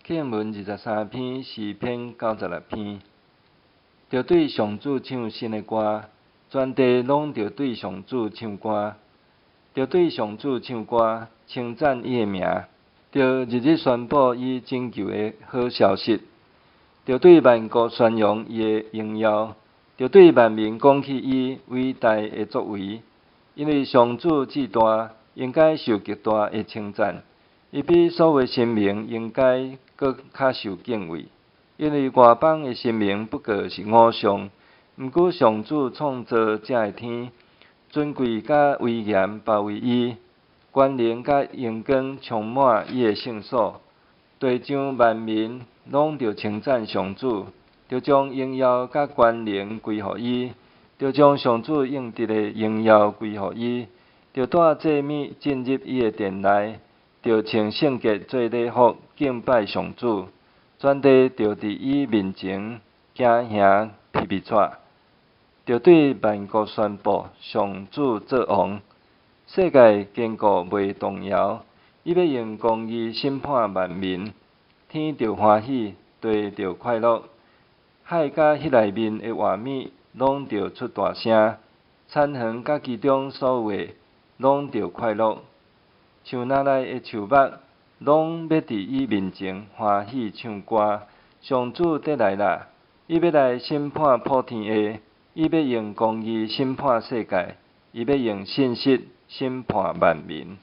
經文23篇，詩篇96篇。著對上主唱新的歌，全地攏著對上主唱歌，著對上主唱歌，稱讚伊的名，著日日宣布伊拯救的好消息，著對萬國宣揚伊的榮耀，著對萬民講起伊偉大的作為。因為上主至大，應該受極大的稱讚，伊比所有神明應該閣較受敬畏。因為外邦的神明不過是偶像，毋過上主創造這个天，尊貴佮威嚴包圍伊，權能佮榮光充滿伊的聖所。地上萬民攏著稱讚上主，著將榮耀佮權能歸予伊，著將上主應得的榮耀歸予伊，著帶祭物進入伊的殿內，著穿聖潔做禮服敬拜上主。全地著佇伊面前驚嚇皮皮掣，著對萬國宣布上主做王，世界堅固袂動搖。伊欲用公義審判萬民，天著歡喜，地著快樂，海佮彼內面的活物攏著出大聲，田園佮其中所有的攏著快樂，樹林內的樹木攏欲佇伊面前歡喜唱歌。上主佇來啦，伊欲來審判普天下，伊欲用公義審判世界，伊欲用信實審判萬民。